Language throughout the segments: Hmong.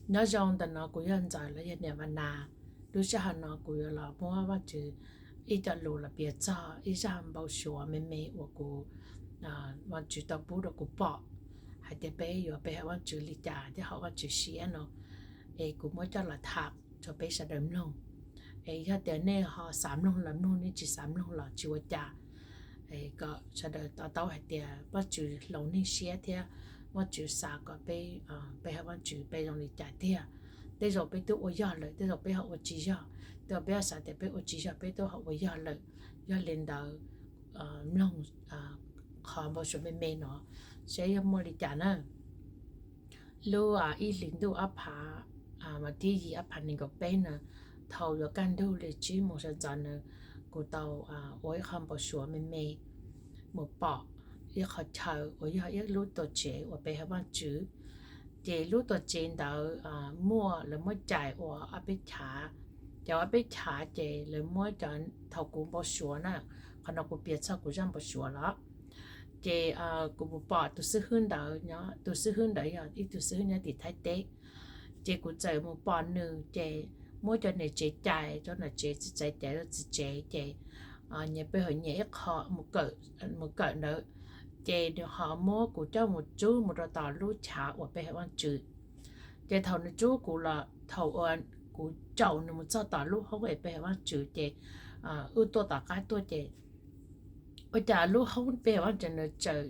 Nyob zoo, ntawm no kuv yog Ntxawm los yog niam Vas Nas. Lub sij hawm no kuv yuav los muab Vajtswv ib co lus los piav txog ib zaj npau suav me me uas kuv, Vajtswv tau pub rau kuv pom, hais tias peb yuav pe hawm Vajtswv li cas thiab haum Vajtswv siab no, es kuv muab coj los tham rau peb sawv daws mloog. Es yog tias nej ho xav mloog los mloog, nej tsis xav mloog los tsis ua cas. Kom sawv daws to taub hais tias Vajtswv hloov neeg siab thiab Vajtswv xav kom peb pe hawm Vajtswv pe zoo li cas tiag. Tej zaum peb twb ua yog lawm, tej zaum peb ho ua tsis yog, tej zaum peb ho xav tias peb ua tsis yog, peb twb ho ua yog lawm. Yog li ntawd, mloog qhov npau suav me me no saib yog muaj li cas na. Lub ib hlis ntuj ob phav, mas thib yim ob phav nees nkaum peb na, thaum yuav kaj ntug li tsib moos sawv ntxov na, kuv tau ua ib qho npau suav me me mus pom ib qho chaw uas yog ib lub tuam tsev uas pe hawm Vajtswv. Ces lub tuam tsev ntawd muaj, lawv muab cais ua ob peb chav. Ces ob peb chav ces lawv muab cov, thaum kuv npau suav na, qhov no kuv piav txog kuv zaj npau suav los, ces kuv mus pom tus xib hwb ntawd, tus xib hwb ntawd yog ib tug xib hwb nyob tim Thaib teb. Ces kuv txawm mus pom nws ces muab cov niam tsev cais, cov niam tsev txiv tsev cais rau txiv tsev ces nyias peb hawm nyias ib qho mus kawm ntawd. Ces nws ho muab kuv coj mus tsub mus rau tom lub chav uas pe hawm Vajtswv. Ces thaum nws tsub kuv los, thaum uas kuv caum nws mus txog tom lub hoob es pe hawm Vajtswv ces wb tuaj tom qab tuaj ces ua cas lub hoob pe hawm Vajtswv ntawd tseem,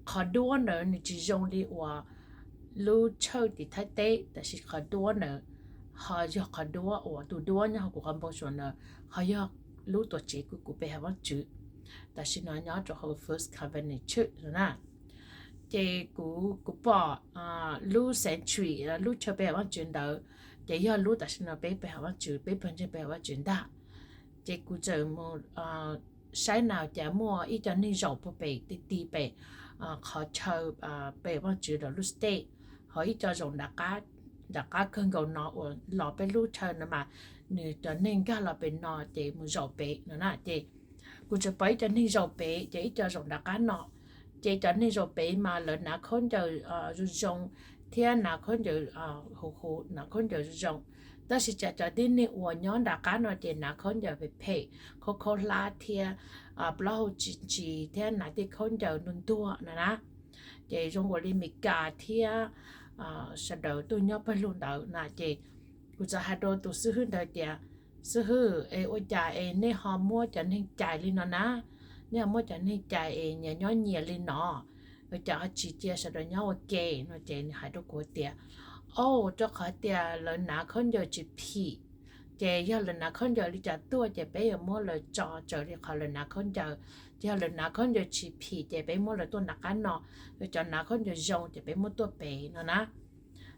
qhov duab ntawd nws tsis zoo li uas lub church tim Thaib teb, tab sis qhov duab ntawd ho yog qhov duab uas tus duab nyob hauv kuv qhov npau suav ntawd ho yog lub tuam tsev uas kuv pe hawm Vajtswv tam sim no nyob rau hauv First Covenant Church no na. Ces kuv, kuv pom lub sanctuary, lub chaw pe hawm Vajtswv ntawd, ces yog lub tam sim no peb pe hawm Vajtswv, peb pawg ntseeg pe hawm Vajtswv ntag. Ces kuv txawm mus saib na cas muaj ib co neeg zaum puag pem ti ti pem qhov chaw pe hawm Vajtswv rau lub stage, ho ib co zaum nram qab kawg nkaus no uas los peb lub chaw no mas nws cov neeg nkag los pem no ces mus zaum pem no na. Ces kuv txawm pom ib co neeg zaum pem ces ib co zaum nram qab no. Ces cov neeg zaum pem mas lawv hnav khaub ncaws zoo zoo thiab hnav khaub ncaws huv huv, hnav khaub ncaws zoo zoo. Tab sis cas cov tib neeg uas nyob nram qab no ces hnav khaub ncaws phem phem, khaub khaub hlab thiab plaub hau tsis ntsis thiab hnav tej khaub ncaws ntuag ntuag no na. Ces zoo nkaus li Meskas thiab sawv daws tuaj nyob pawg lug ntawd na. Ces kuv txawm hais rau tus xib hwb ntawd tias, Xib hwb, es ua cas es nej ho muab cov neeg cais li no na? Nej ho muab cov neeg cais es nyias nyob nyias li no, ua cas ho tsis cia sawv daws nyob ua ke no? Ces nws hais rau kuv tias, O, rau qhov tias lawv hnav khaub ncaws tsis phim. Ces yog lawv hnav khaub ncaws li cas tuaj ces peb yuav muab lawv tso raws li qhov lawv hnav khaub ncaws. Ces yog lawv hnav khaub ncaws tsis phim ces peb muab lawv tuaj nram qab no, yog cov hnav khaub ncaws zoo ces peb muab tuaj pem no na.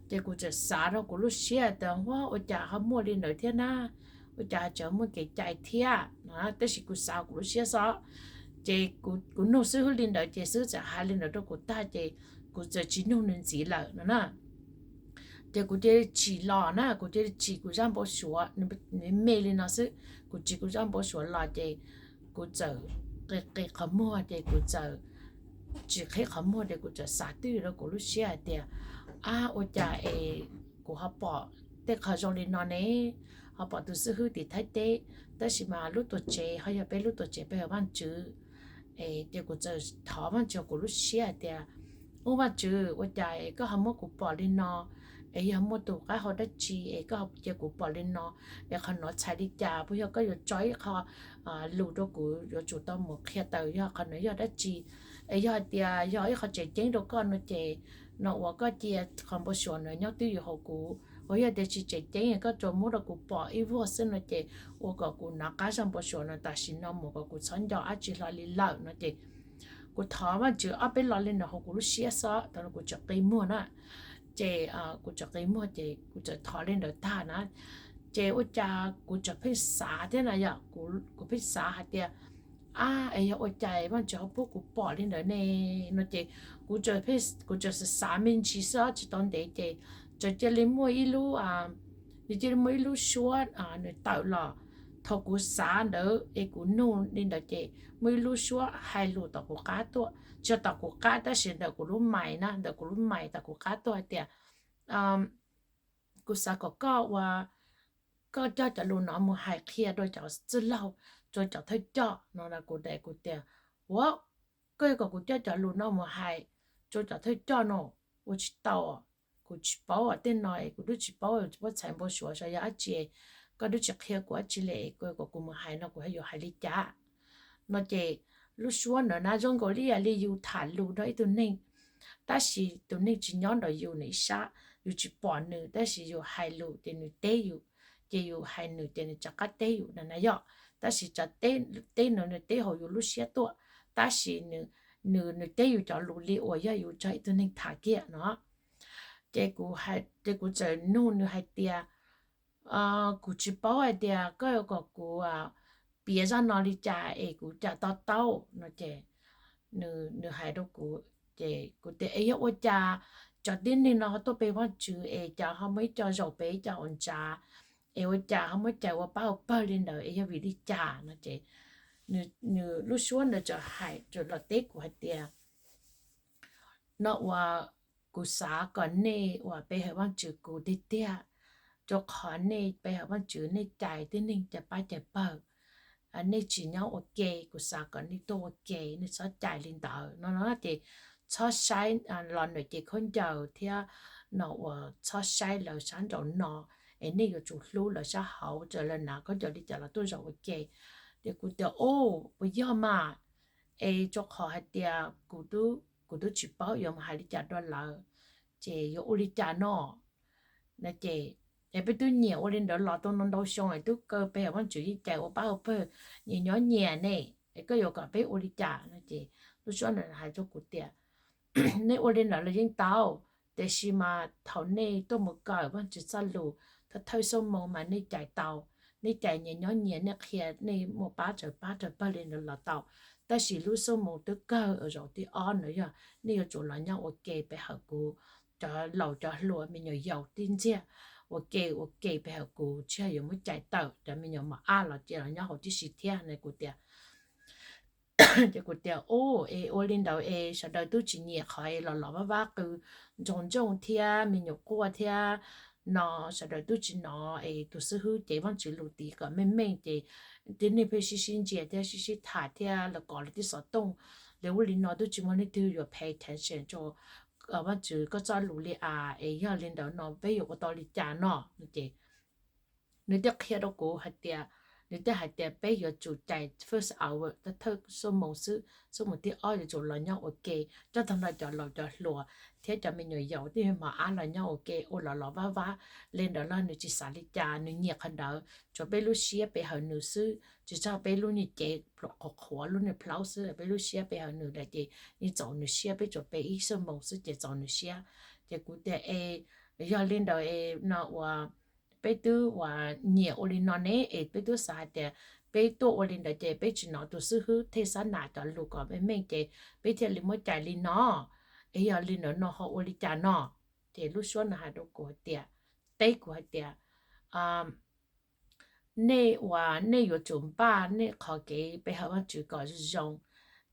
Ces kuv txawm xav rau kuv lub siab tias, Huab, ua cas ho muaj li ntawd thiab na? Ua cas tseem muaj kev cai thiab no? Tab sis kuv xav kuv lub siab xwb. Ces kuv nug xib hwb li ntawd ces xib hwb txawm hais li ntawd rau kuv tag ces kuv txawm tsis nug nws ntxiv lawm no na. Ces kuv cia li tsim los na, kuv cia li tsim kuv zaj npau suav, nws me li no xwb, kuv tsim kuv zaj npau suav los ces kuv txawm qi qi qhov muag ces kuv txawm tsis qhib qhov muag ces kuv txawm xav twj ywm rau kuv lub siab hais tias, Ab, ua cas es kuv ho pom tej qhov zoo li no ne? Ho pom tus xib hwb tim Thaib teb, tab sis mas lub tuam tsev ho yog peb lub tuam tsev pe hawm Vajtswv. Ces kuv txawm thov Vajtswv kuv lub siab hais tias, Ub Vajtswv, ua cas es koj ho muab kuv pom li no? Es yog muaj tus qab hau dab tsi es koj ho cia kuv pom li no? Es qhov no txhais li cas? Puas yog koj yuav tso ib qho lus rau kuv yuav tsum tau mus qhia tawm, yog qhov no yog dab tsi? Es yog hais tias yog ib qho tseem ceeb rau koj no ces no uas koj cia qhov npau suav no nyob twj ywm hauv kuv, uas yog tias tsis tseem ceeb koj tsuas muab rau kuv pom ib vuag xwb no ces ua kom kuv nov qab zaj npau suav no tam sim no mus kom kuv txhob nco dab tsi hlo li lawm no ces kuv thov Vajtswv ob peb lo li no hauv kuv lub siab xwb, thaum no kuv tseem qi muag na. Ces kuv tseem qi muag ces kuv tseem thov li ntawd tag na, ces ua cas kuv tseem pheej xav thiab na yom, kuv pheej xav hais tias, Ab, es yog ua cas Vajtswv ho pub kuv pom li ntawd ne? No ces kuv tseem, kuv tseem xav xav me ntsis xwb tsis tau ntev ces tseem cia li muaj ib lub, nws cia li muaj ib lub suab nws tawm los. Thaum kuv xav ntawd es kuv nug li ntawd ces muaj ib lub suab hais lus tom kuv qab tuaj, tsis yog tom kuv qab tab sis ntawm kuv lub mais na, ntawm kuv lub mais tom kuv qab tuaj hais tias, kuv xav kom koj ua, koj coj cov lus no mus hais qhia rau cov txwj laug, rau cov thawj coj no. Kuv, kuv tias, ua, koj yuav kom kuv coj cov lus no mus hais rau cov thawj coj no? Ua tsis tau. Kuv tsis paub tej no es kuv twb tsis paub, tsis paub txhais npau suav sav yog dab tsi, koj twb tsis qhia kuv dab tsi li es koj yuav kom kuv mus hais no kuv yuav hais li cas? No ces lub suab ntawd na zoo nkaus li yog li yus tham lus nrog ib tug neeg, tab sis tus neeg tsis nyob nrog yus nws ib sab, yus tsis pom nws tab sis yus hais lus ces nws teb yus, ces yus hais nws ces nws rov qab teb yus na yom. Tab sis teb nws, nws teb hauv yus lub siab tuaj, tab sis nws, nws teb yus cov lus li uas yog yus nrog ib tug neeg tham kiag no. Ces kuv, ces kuv txawm nug nws hais tias, kuv tsis paub hais tias koj yuav kom kuv piav zaj no li cas es kuv cas to taub no ces nws hais rau kuv, ces kuv tias es yog ua cas cov tib neeg no ho tuaj pe Vaajtswv es cas ho muaj ib co zaum pe ib co hauv ntsav, es ua cas ho muab cais ua pab ua pawg li ntawd es yog vim li cas no ces nws lub suab ntawd txawm hais, txawm los teb kuv hais tias, no uas kuv xav kom nej uas pe hawm Vaajtswv kuv tiag tiag, rau qhov nej pe hawm Vaajtswv nej cais tib neeg cais pab cais pawg, nej tsis nyob ua ke, kuv xav kom nej tuaj ua ke, nej txhob cais li ntawd no no ces txhob saib los nram ces khaub ncaws thiab no uas txhob saib lawv sab nraum no, es nej yuav tsum hlub lawv sab hauv, txawm lawv hnav khaub ncaws li cas los tuaj zaum ua ke. Ces kuv tias, o, puas yog mas? Es rau qhov hais tias kuv twb tsis paub yuav mus hais li cas rau lawv, ces yuav ua li cas no? No ces, es peb twb nyiam ua li ntawd los tau ntau ntau xyoo es twb kaw pe hawm Vaajtswv yeej cais ua pab ua pawg, nyias nyob nyias ne, es koj yuav kom peb ua li cas no ces lub suab ntawd hais rau kuv tias, nej ua li ntawd los yeej tau, tiam sis mas thaum nej tuaj mus kawm Vaajtswv txoj lus thawj thawj xuab moos mas nej cais tau, nej cais nyias nyob nyias, nej qhia nej muaj pab tsawg pab tsawg pawg li ntawd los tau. Tab sis lub xuab moos twb kawg zaum thib ob ntawd yog nej yuav tsum los nyob ua ke pe hawm kuv, cov laus cov hluas me nyuam yaus tib ntxiag, ua ke ua ke pe hawm kuv, tsis yog yuav muab cais tawm, cov me nyuam mos ab los cia los nyob hauv tib si thiab no kuv tias. Ces kuv tias, u, es ua li ntawd es sawv daws twb tsis nyiam qhov es los los vab vab qw ntsoog ntsooj thiab me nyuam quaj thiab no, sawv daws twb tsis hnov es tus xib hwb cev Vaajtswv lus tid kom meej meej ces tib neeg pheej sib sib ntsia thiab sib sib tham thiab lawv kov lawv tej xov tooj li ub li no twb tsis muaj leej twg yuav pay attention rau Vaajtswv koj txoj lus li as, es yog li ntawd no peb yuav ua tau li cas no no ces nws thiaj qhia rau kuv hais tias, nws thiaj hais tias peb yuav tsum cais first hour, thawj xuab moos xwb, xuab moos thib ob yuav tsum los nyob ua ke, coj tag nrho cov laus cov hluas thiab cov me nyuam yaus tej me mos ab los nyob ua ke ua los los vab vab li ntawd los nws tsis xav li cas, nws nyiam qhov ntawd, tsuas peb lub siab pe hawm nws xwb, tsis txog peb lub niag cev qhuav qhuav lub niag plhaub xwb, peb lub siab pe hawm nws lawm ces yeej txaus nws siab, peb tsuas pe ib xuab moos xwb ces txaus nws siab. Ces kuv tias es, yog li ntawd es no uas peb twb uas nyiam ua li no ne es peb twb xav hais tias peb tuaj ua li ntawd ces peb tsis hnov tus xib hwb thiaj xav nam cov lus kom meej meej ces peb thiaj li muab cais li no, es yog li ntawd no ho ua li cas no? Ces lub suab no hais rau kuv hais tias, teb kuv hais tias, nej uas nej yuav tsum npaj nej qhov kev pe hawm Vaajtswv kom zoo zoo,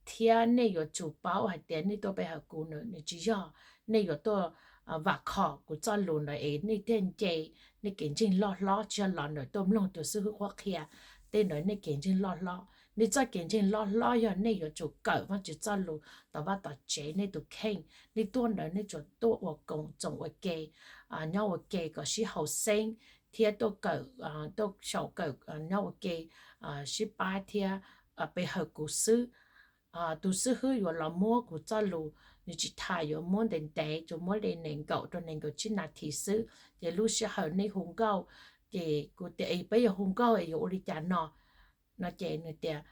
thiab nej yuav tsum paub hais tias nej tuaj pe hawm kuv ntawd nws tsis yog nej yuav tuaj vam khom kuv txoj lus ntawd es nej thiaj nce nej kev ntseeg loj hlob, tsis yog los ntawm tuaj mloog tus xib hwb qhuab qhia tej ntawd nej kev ntseeg loj hlob. Nej txoj kev ntseeg loj hlob yog nej yuav tsum kawm Vaajtswv txoj lus tom vaj tom tsev nej tus kheej. Nej tuaj ntawd nej tsuas tuaj ua koom txoos ua ke, nyob ua ke kom sib haum xeeb, thiab tuaj kawm, tuaj xyaum kawm nyob ua ke sib pab thiab pe hawm kuv xwb. Tus xib hwb yuav los muab kuv txoj lus, nws tsis tham, yuav muab ntev ntev, tsuas muab li nees nkaum rau nees nkaum tsib nas this xwb. Ces lub sij hawm nej hu nkauj, ces kuv tias es peb yuav hu nkauj es yuav ua li cas no? No ces nws tias,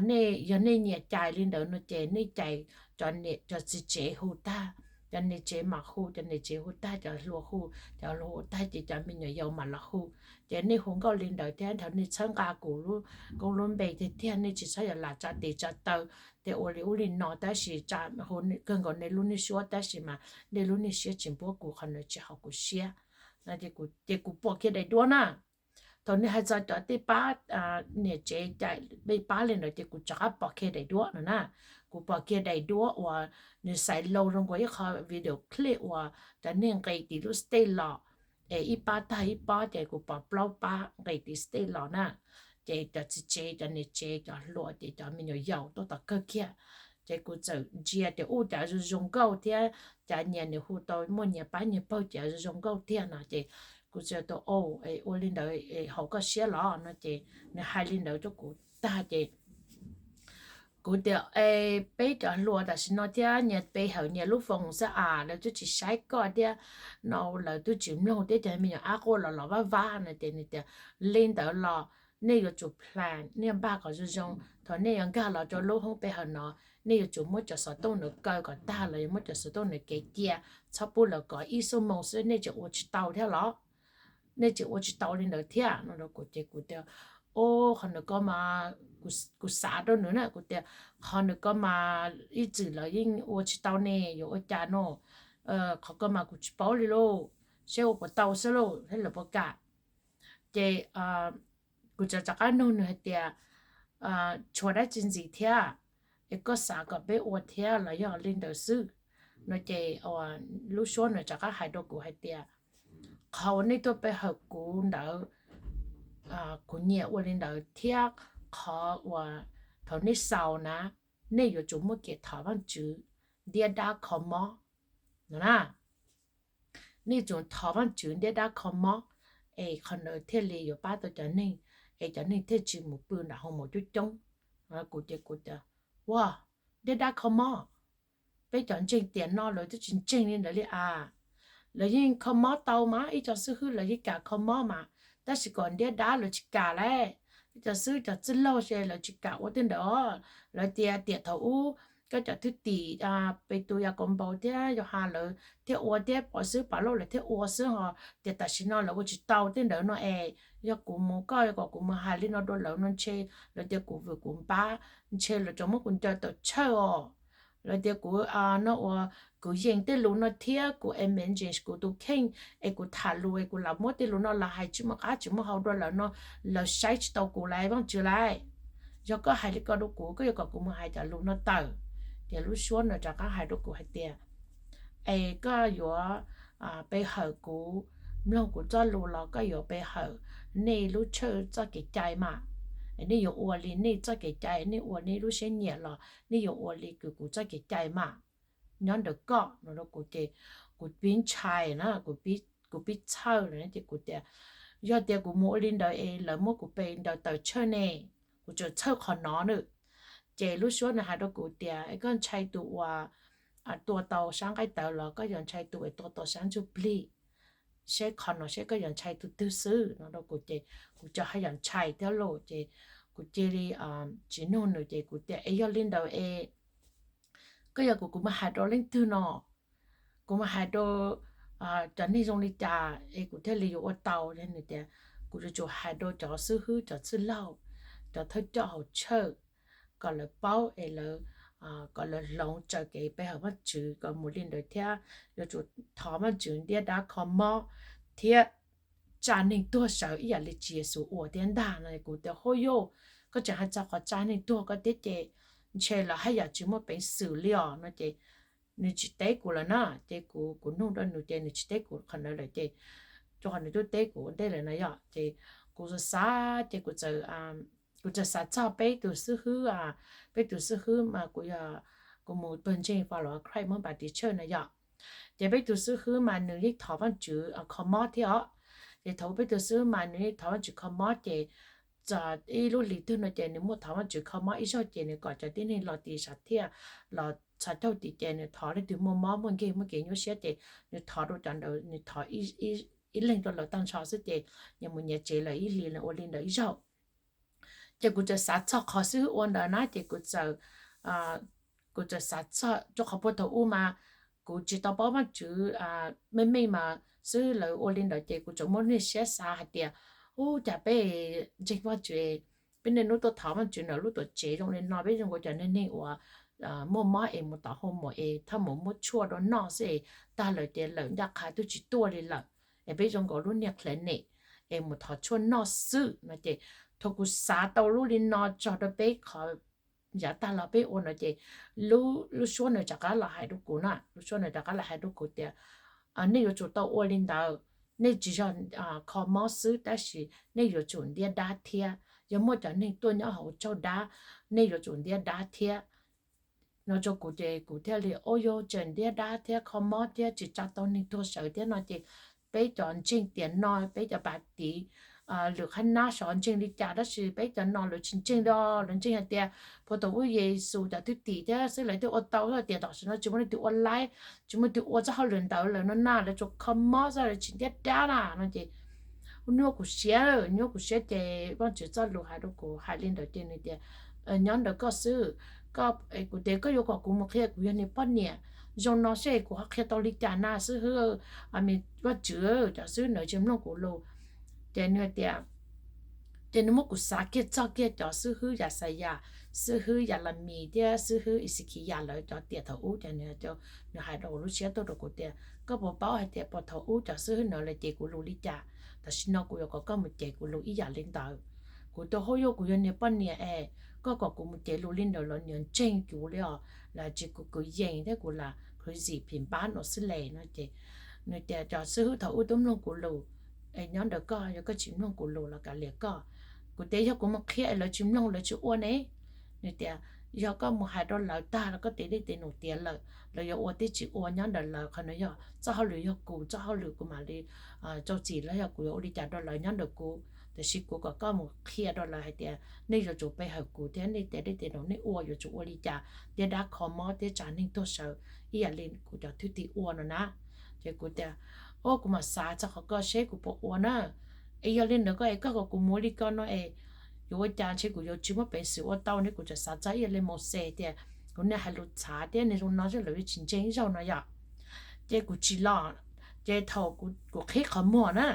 nej yog nej nyiam cais li ntawd no ces nej cais cov niam cov txiv tsev hu tag, cov niam tsev mam hu, cov niam tsev hu tag cov hluas hu, cov hluas hu tag ces cov me nyuam yaus mam los hu. Ces nej hu nkauj li ntawd thiab thaum nej txhawb nqa kuv lub koob lub npe tiag tiag, nej tsis txhob yog lam tsa tes tsa taw, tej ua li ub li no, tab sis kawg nkaus nej lub niag suab, tab sis mas nej lub niag siab tsis npuab kuv, qhov ntawd tsis haum kuv siab. Ces kuv pom kiag daim duab na. Thaum nws hais txog cov tej pab niam tsev cais pab li ntawd ces kuv rov qab pom kiag daim duab no na. Kuv pom kiag daim duab uas nws xaiv loo zoo nkaus ib qho video clip uas cov neeg nqis tim lub stage los, es ib pab tag ib pab ces kuv pov plaub pab nqis tim stage los na. Ces cov txiv tsev, cov niam tsev, cov hluas, ces cov me nyuam yaus tuaj tom kawg kiag. Ces kuv txawm ntsia tias ua cas zoo zoo nkauj thiab, cas nyias nws hu tau muaj nyias pab nyias pawg ces zoo zoo nkauj tiag no ces kuv txawm tias, Ua li ntawd haum koj siab los? No ces nws hais li ntawd rau kuv tag ces kuv tias, Peb cov hluas tam sim no thiab nyias pe hawm nyias lub foos xwb as, lawv twb tsis saib koj thiab no, lawv twb tsis mloog thiab, cov me nyuam ab quaj los los vaj vaj no ces nws tias, Li ntawd los nej yuav tsum plan, nej npaj kom zoo zoo, thaum nej yuav nkag los rau lub hoob pe hawm no, nej yuav tsum muab cov xov tooj ntawd kaw kom tag los yog muab cov xov tooj ntawd kev cia, txhob pub lawv kov ib xuab moos xwb, nej tseem ua tsis tau thiab los? Nej tseem ua tsis tau li ntawd thiab no rau kuv ces kuv tias, O, qhov ntawd ko mas, kuv xav rau nws na, kuv tias, Qhov ntawd ko mas ib txwm lawv yeej ua tsis tau ne, yuav ua cas no? Qhov ko mas kuv tsis paub li lauj, seb ua puas tau xwb lauj, seb lawv puas kam. Ces kuv txawm rov qab nug nws hais tias, Tshuav dab tsi ntxiv thiab? Es koj xav kom peb ua thiab los yog li ntawd xwb? No ces lub suab nws rov qab hais rau kuv hais tias, Qhov uas nej tuaj pe hawm kuv ntawd, kuv nyiam ua li ntawd thiab qhov uas thaum nej xaus na, nej yuav tsum muaj kev thov Vaajtswv ntiab dab kho mob no na. Nej yuav tsum thov Vaajtswv ntiab dab kho mob, es qhov ntawd thiaj li yuav pab tau cov neeg, es cov neeg thiaj tsis mus pw nram hoo mom coob coob. Kuv ces kuv tias, Ua, ntiab dab kho mob? Peb cov ntseeg tiam no lawv twb tsis ntseeg li ntawd li as. Lawv yeej kho mob tau mas, ib co xib hwb lawv yeej kam kho mob mas, tab sis kom ntiab dab lawv tsis kam lauj. Ib co xib hwb cov txwj laug ces lawv tsis kam ua tej ntawd. Lawv tias tiam thaum ub koj cov thwj tim Petus, Yakaunpaus thiab Yauhas lawv thiaj ua thiab, Pov xwb Pavlauj lawv thiaj ua xwb ho, tiam tam sim no lawv ua tsis tau tej ntawd no es. Yog kuv mus, koj yog kom kuv mus hais li no rau lawv no ntshe lawv tias kuv vwm kuv npab, ntshe lawv tseem muab kuv ncaws tawm church os. Lawv tias kuv no uas kuv yees tej lus no thiab kuv evangelist kuv tus kheej es kuv tham lus es kuv lam muab tej lus no los hais tsis muaj qab tsis muaj hau rau lawv no, lawv saib tsis tau kuv lauj, Vaajtswv lauj. Yog koj hais li ko rau kuv, koj yuav kom kuv mus hais cov lus no tawm? Ces lub suab nws rov qab hais rau kuv hais tias, Es koj yuav pe hawm kuv, mloog kuv txoj lus los koj yuav pe hawm nej lub church txoj kev cai mas. Nej yuav ua li nej txoj kev cai, nej ua nej lub siab nyiam los nej yuav ua li kuv txoj kev cai mas. Nyob ntawm koj no rau kuv ces kuv pib ntshai na, kuv pib txhawj lawm ces kuv tias, Yog tias kuv mus ua li ntawd es lawv muab kuv pe ncaws tawm church ne, kuv tseem txhawj qhov no na. Ces lub suab nws hais rau kuv tias, Es koj ntshai tus uas tua tau sab nqaij tawv los koj yuav ntshai tus uas tua tau sab ntsuj plig? Seb qhov no seb koj yuav ntshai tus twg xwb no rau kuv ces kuv tseem haj yam ntshai thiab lauj. Ces kuv cia li tsis nug nws ces kuv tias, Es yog li ntawd es koj yuav kom kuv mus hais rau leej twg no? Kuv mus hais rau cov neeg zoo li cas es kuv thiaj li yuav ua tau? Nws tias, Kuv yuav tsum hais rau cov xib hwb, cov txwj laug, cov thawj coj hauv church, kom lawv paub es lawv, kom lawv hloov txoj kev pe hawm Vaajtswv kom mus li ntawd thiab yuav tsum thov Vaajtswv ntiab dab kho mob thiab tsa neeg tuag sawv ib yam li Tswv Yexus ua thiab ntag no. Kuv tias, Huj yuj, koj tseem hais txog qhov tsa neeg tuag ko thiab ces ntshe lawv haj yam tsis muaj peev xwm li os no ces nws tsis teb kuv lawm na. Ces kuv, kuv nug rau nws ces nws tsis teb kuv qhov ntawd lawm ces, rau qhov nws twb teb kuv ua ntej lawm no yom. Ces kuv xav xav ces kuv txawm kuv txawm xav txog peb tus xib hwb, peb tus xib hwb mas kuv yog, kuv mus pawg ntseeg Follow Christ Hmoob Baptist Church na yom. Ces peb tus xib hwb mas nws yeej thov Vaajtswv kho mob thiab os. Ces thaum peb tus xib hwb mas nws yeej thov Vaajtswv kho mob ces txog ib lub hlis twg no ces nws muaj thov Vaajtswv kho mob ib zaug ces nws kom cov tib neeg los tim sav thiaj los txhos caug tim ces nws thov leej twg muaj mob muaj nkeeg muaj kev nyuaj siab ces nws thov rau cov ntawd, nws thov ib leeg rau lawv tag nrho xwb ces nyias mus nyias tsev lawm ib hlis ua li ntawd ib zaug. Ces kuv txawm xav txog qhov xib hwb ua ntawd na ces kuv txawm, kuv txawm xav txog rau qhov puag thaum ub mas kuv tsis tau paub Vaajtswv meej meej mas xib hwb lawv ua li ntawd ces kuv txawm muaj niag siab xav hais tias, Ub, cas peb ntseeg Vaajtswv, peb niaj hnub tuaj thov Vaajtswv ntawm lub tuam tsev zoo li no, peb zoo nkaus cov neeg uas muaj mob es mus tom hoo mom es thaj mus muab tshuaj rau noj xwb es tag lawm ces lawm ncaj qha twb tsis tuaj li lawm, es peb zoo nkaus lub niag clinic es mus thov tshuaj noj xwb no ces thaum kuv xav tau lub li no txog rau peb qhov yav tag los peb ua no ces lub suab nws rov qab los hais rau kuv na, lub suab nws rov qab los hais rau kuv tias, Nej yuav tsum tau ua li ntawd, nej tsis yog kho mob xwb tab sis nej yuav tsum ntiab dab thiab. Yog muaj cov neeg tuaj nyob hauv tsaug dab, nej yuav tsum ntiab dab thiab. No rau kuv ces kuv thiaj li, o, yog tseem ntiab dab thiab kho mob thiab tsis tsa tau neeg tuag sawv thiab no ces peb cov ntseeg tiam no, peb cov pav tiv, lwm qhab nab xyov ntseeg li cas tab sis peb cov no lawv tsis ntseeg li. Lawv ntseeg hais tias puag thaum ub Yexus cov thwj tim thiab xwb lawv thiaj ua tau, tiam tam sim no tsis muaj leej twg ua laib, tsis muaj leej twg ua txoj hauj lwm ntawd lawm no na, lawv tsuas kho mob xwb, lawv tsis ntiab dab na no ces nyuaj kuv siab, nyuaj kuv siab ces Vajtswv txoj lus hais rau kuv hais li ntawd ces nws tias, nyob ntawm koj xwb. Kuv tias koj yuav kom kuv mus qhia kuv yog niag poj niam zoo no seb kuv ho qhia tau li cas na xib hwb, Vajtswv, cov xib hwb ntawd tsis mloog kuv lus. Ces nws tias, ces nws muab kuv xav kiag txog kiag cov xib hwb Yaxayas, xib hwb Yalamis thiab xib hwb Exikiyas lawv cov tiam thaum ub ces nws hais rau kuv lub siab tuaj rau kuv tias koj puas paub hais tias puag thaum ub cov xib hwb ntawd lawv cev kuv lus li cas, tam sim no kuv yuav kom koj mus cev kuv lus ib yam li ntawd. Kuv tias, hub, yog kuv yog niag poj niam es koj kom kuv mus cev lus li ntawd los nws yuav ntseeg kuv li os, los tsis kuv kwv yees thiab kuv lam kwv zim phim npab no xwb le no ces nws tias cov xib hwb thaum ub twb mloog kuv lus, es nyob ntawm koj, yog koj tsis mloog kuv lus los kav liam koj. Kuv tias yog kuv mus qhia es lawv tsis mloog lawv tsis ua ne? Nws tias yog koj mus hais rau lawv tag los koj tes dej tes num tiav lawm, lawv yuav ua tib tsis ua, nyob ntawm lawv. Qhov no yog txoj hauj lwm, yog kuv txoj hauj lwm kuv mam li rau txim los yog kuv yuav ua li cas rau lawv nyob ntawm kuv. Tiam sis kuv kom koj mus qhia rau lawv hais tias nej yuav tsum pe hawm kuv thiab nej tes dej tes num nej ua yuav tsum ua li cas, ntiab dab kho mob thiab tsa neeg tuag sawv ib yam li kuv cov thwj tim ua no na. Ces kuv tias, o, kuv mam xav txog qhov ko seb kuv puas ua na. Es yog li ntawd koj es koj kom kuv mus li ko no es yuav ua cas, ntshe kuv yuav tsis muaj peev xwm ua tau ne. Kuv tseem xav txog ib yam li Mauxes tias kuv niaj hais lus txhav thiab niaj zoo no seb lawv yuav tsis ntseeg zaug no yom. Ces kuv tsis los, ces thaum kuv qhib qhov muag na,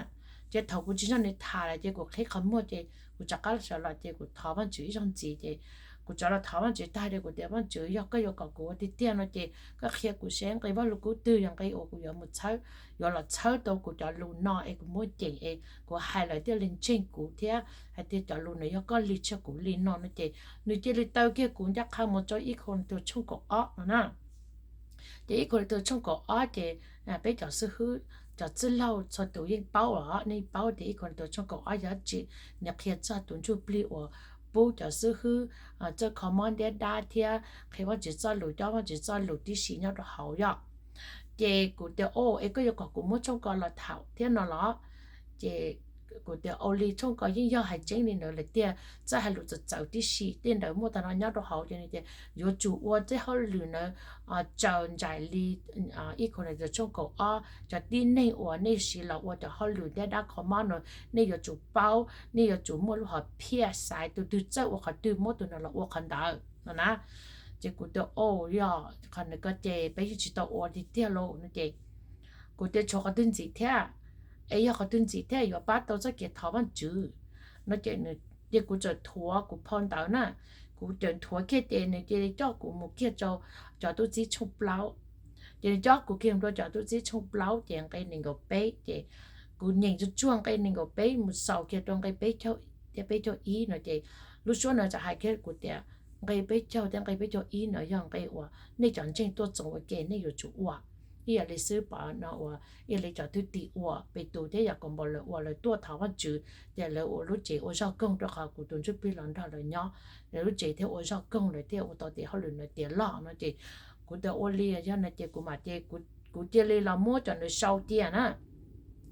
ces thaum kuv tsis nrog nws tham lawm ces kuv qhib qhov muag ces kuv rov qab sawv los ces kuv thov Vajtswv ib zaug ntxiv ces kuv rov los thov Vajtswv tag ces kuv tias Vajtswv, yog koj yuav kom kuv ua tiag tiag no ces koj qhia kuv seb nqe Vajluskub twg yog nqe uas kuv yuav mus txhawb, yuav los txhawb tau kuv cov lus no es kuv muaj ceem es kuv hais lawv thiaj li ntseeg kuv thiab hais tias cov lus no yog koj li tshaj kuv li no no ces nws cia li taw kiag kuv ncaj qha mus rau ib Kauleethaus tshooj kaum ob no na. Ces ib Kauleethaus tshooj kaum ob ces peb cov xib hwb, cov txwj laug txhua tus yeej paub los nej paub tias ib Kauleethaus tshooj kaum ob yog dab tsi. Nws qhia txog tus ntsuj plig uas pub cov xib hwb txawj kho mob ntiab dab thiab qhia Vajtswv txoj lus, cob Vajtswv txoj lus tib si nyob rau hauv yom. Ces kuv tias, o, es koj yuav kom kuv muab tshooj ko los tham thiab no los? Ces kuv tias, ua li tshooj ko yeej yog hais tseeb li ntawd lawm tiag, txawj hais lus txawv txawv tib si, tej ntawd muaj tag nrho nyob rau hauv. Ces nws tias yuav tsum ua tej hauj lwm ntawd tsaws nraim li ib Kauleethaus tshooj kaum ob, cov tib neeg uas nej siv los ua cov hauj lwm ntiab dab kho mob no, nej yuav tsum paub, nej yuav tsum muaj lub hom phiaj xaiv tus twg txawj ua qhov twg muab tus no los ua qhov ntawd no na. Ces kuv tias, o, yog qhov no ko ces peb yeej tsis tau ua tiag tiag lauj no ces kuv tias tshuav qhov twg ntxiv thiab, es yog qhov twg ntxiv thiab yuav pab tau txoj kev thov Vajtswv no ces, ces kuv txawm thuav kuv phau ntawv na, kuv txawm thuav kiag ces nws cia li coj kuv mus kiag rau cov tub txib tshooj plaub. Ces nws coj kuv kiag mus rau cov tub txib tshooj plaub ces nqe nees nkaum peb ces kuv nyeem tsuag tsuag nqe nees nkaum peb mus xaus kiag rau nqe peb caug thiab peb caug ib no ces lub suab no txawm hais kiag kuv tias nqe peb caug thiab nqe peb caug ib no yog nqe uas nej cov ntseeg tuaj txoos ua ke nej yuav tsum ua ib yam li xwb pom no uas ib yam li cov thwj tim ua, Petus thiab Yakaunpaus lawv ua, lawv tuaj thov Vajtswv ces lawv ua lub cev ua zog koog rau qhov kuv tus ntsuj plig los nrog lawv nyob, lawv lub cev thiaj ua zog koog lawv thiaj ua tau tes hauj lwm no tiav loj no ces kuv tias ua li yog no ces kuv mam ces kuv cia li los muab cov ntawd sau cia na.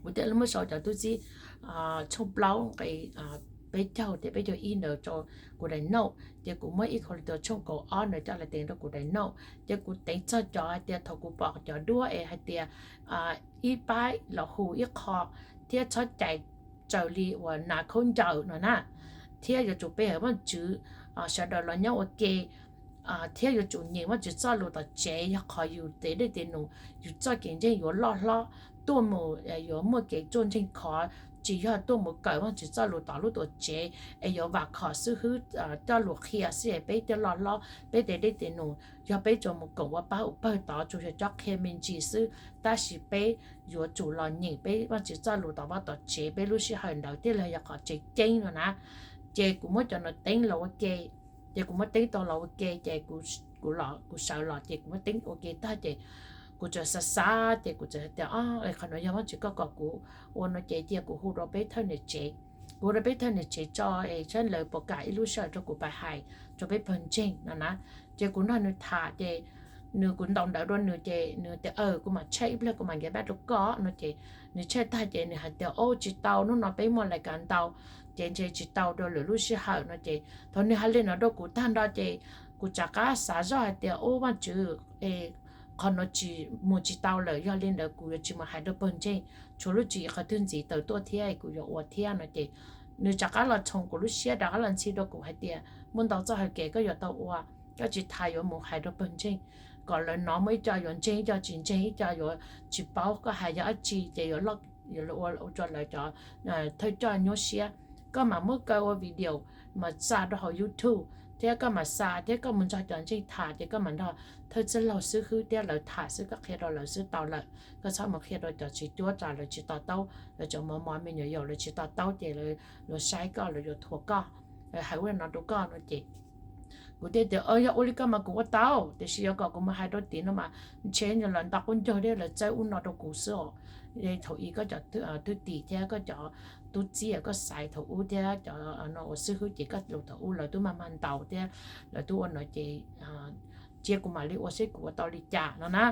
Kuv thiaj li muab sau cov tub txib tshooj plaub nqe peb caug thiab peb caug ib ntawd rau kuv daim note, ces kuv muab ib Kauleethaus tshooj kaum ob ntawd coj los teev rau kuv daim note. Ces kuv teev txog cov hais tias thaum kuv pom cov duab es hais tias ib pab los hu ib qho thiab txhob cais raws li uas nas khaub ncaws no na, thiab yuav tsum pe hawm Vajtswv, sawv daws los nyob ua ke, thiab yuav tsum nyeem Vajtswv txoj lus tom tsev, yog qhov yus tes dej tes num, yus txoj kev ntseeg yuav loj hlob, tuaj mus yuav muaj kev ruaj nreeg khov, tsis yog tuaj mus kawm Vajtswv txoj lus tom lub tuam tsev es yuav vam khom xib hwb coj lus qhia xwb es peb thiaj loj hlob, peb tes dej tes num. Yog peb tsuas mus koom ua pab ua pawg tod tsuas yog cob qhia me ntsis xwb, tab sis peb yuav tsum los nyeem peb Vajtswv txoj lus tom vaj tom tsev, peb lub sij hawm ntawd thiaj li yog qhov tseem ceeb no na. Ces kuv muab cov no teeb los ua ke, ces kuv muab teeb tau los ua ke ces kuv sawv los ces kuv muab teeb ua ke tag ces Kuv txawm xav xav ces kuv txawm hais tias, o, qhov no yog Vajtswv koj kom kuv ua no ces cia kuv hu rau peb thawj niam tsev. Kuv hu rau peb thawj niam tsev tso es saib lawv puas kam ib lub sij hawm rau kuv pab hais rau peb pawg ntseeg no na. Ces kuv nrog nws tham ces nws, kuv ntaus ntawv rau nws ces nws tias, aw, kuv mam check ib pliag kuv mam get back rau koj no ces nws check tag ces nws hais tias, o, tsis tau, hnub no peb muaj lais kav ntau ces ntshe tsis tau rau lwm lub sij hawm no ces thaum nws hais li no rau kuv tag nrho ces kuv rov qab xav zoj hais tias, ub, Vajtswv, qhov no tsis mus tsis tau lawm, yog li ntawd kuv yuav tsis mus hais rau pawg ntseeg, tshuav lub tswv yim qhov twg ntxiv tawm tuaj thiab kuv yuav ua thiab no ces nws rov qab los txhoov kuv lub siab, rov qab los ntxhi rau kuv hais tias, muaj ntau txoj hauv kev koj yuav tau ua, koj tsis tas yuav mus hais rau pawg ntseeg kom lawv hnov, muaj ib co yuav ntseeg ib co tsis ntseeg, ib co yuav tsis paub koj hais yog dab tsi ces yuav ua rau lawv cov thawj coj nyuaj siab. Koj mam muab kaw ua video mas xa rau hauv YouTube thiab koj mam xa thiab koj mus nrog cov ntseeg tham ces koj mam nrog thawj txwj laug xib hwb thiab lawv tham xwb, koj qhia rau lawv xwb tau lawm. Koj txhob mus qhia rau cov tsis cuab tsav, lawv tsis to taub, lawv cov mos mos me nyuam yaus lawv tsis to taub ces lawv yuav saib koj, lawv yuav thuam koj, hais ua no rau koj no ces kuv thiaj tias, yog ua li koj mas kuv ua tau, tiam sis yuav kom kuv mus hais rau tim no mas ntshe lawv nta qub ncaug thiab lawv txawb ub no rau kuv xwb os. Thaum ub koj cov thwj tim thiab koj cov tub txib koj xaiv thaum ub thiab cov no ua xib hwb ces koj lus thaum ub lawv twb mag mag ntaus thiab lawv twb ua no ces cia kuv mam li ua seb kuv ua tau li cas no na.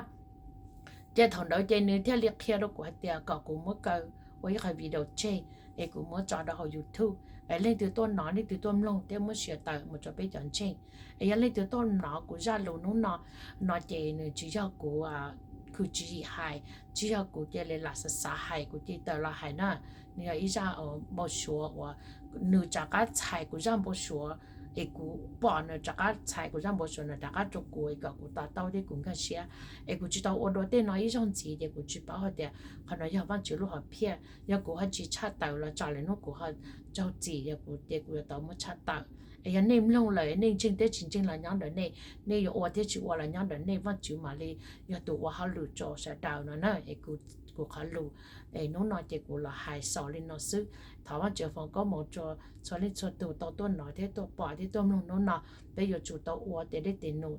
Ces thaum ntawd ces nws thiaj li qhia rau kuv hais tias kom kuv muab kaw ua ib qhov video tseg es kuv muab tso rau hauv YouTube es leej twg tuaj hnov leej twg tuaj mloog thiab muab share tawm mus rau peb cov ntseeg. Es yog leej twg tuaj hnov kuv zaj lus hnub no, no ces nws tsis yog kuv khwv tswv yim hais, tsis yog kuv cia li lam xav xav hais kuv cia li tawm los hais na. Nws yog ib zaj npau suav uas nws rov qab txhais kuv zaj npau suav, es kuv pom nws rov qab txhais kuv zaj npau suav, nws rov qab rau kuv es kom kuv to taub thiab kuv nkag siab. Es kuv tsis tau ua dua tej no ib zaug ntxiv ces kuv tsis paub hais tias qhov no yog Vajtswv lub hom phiaj. Yog kuv ho tsis tshaj tawm los tsam lwm hnub kuv ho raug txim, yog kuv ces kuv yuav tau muab tshaj tawm. Es yog nej mloog lawm nej ntseeg thiab tsis ntseeg los nyob ntawm nej, nej yuav ua thiab tsis ua los nyob ntawm nej, Vajtswv mam li yog tus ua hauj lwm rau sawv daws no na. Es kuv qhov lus es hnub no ces kuv los hais xaus li no xwb. Thov Vajtswv foom koob hmoov rau txhua leej txhua tus tau tuaj hnov thiab tuaj pom thiab tuaj mloog hnub no. Peb yuav tsum tau ua tes dej tes num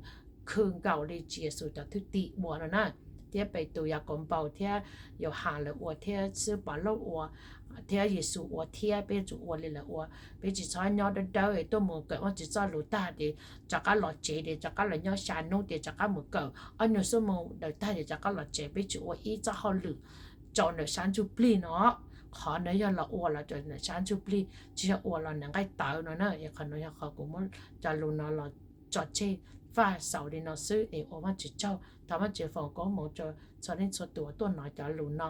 khw nkaus li Tswv Yexus cov thwj tim ua no na, thiab Petus, Yakaunpaus thiab Yauhas lawv ua thiab xib hwb Pavlauj ua thiab Yexus ua thiab peb yuav tsum ua li lawv ua. Peb tsis txhob nyob dawb dawb es tuaj mus kawm Vajtswv txoj lus tag ces rov qab los tsev, ces rov qab los nyob xya hnub ces rov qab mus kawm ob nyuag xuab moos daws tag ces rov qab los tsev. Peb tsis ua ib txoj hauj lwm rau ntawm sab ntsuj plig no. Qhov no yog los ua los rau ntawm sab ntsuj plig, tsis yog ua los ntawm nqaij tawv no na. Es qhov no yog qhov kuv muab cov lus no los tso tseg faj xaus li no xwb es ua Vajtswv tsaug. Thov Vajtswv foom koob hmoov rau txhua leej txhua tus uas tuaj hnov cov lus no.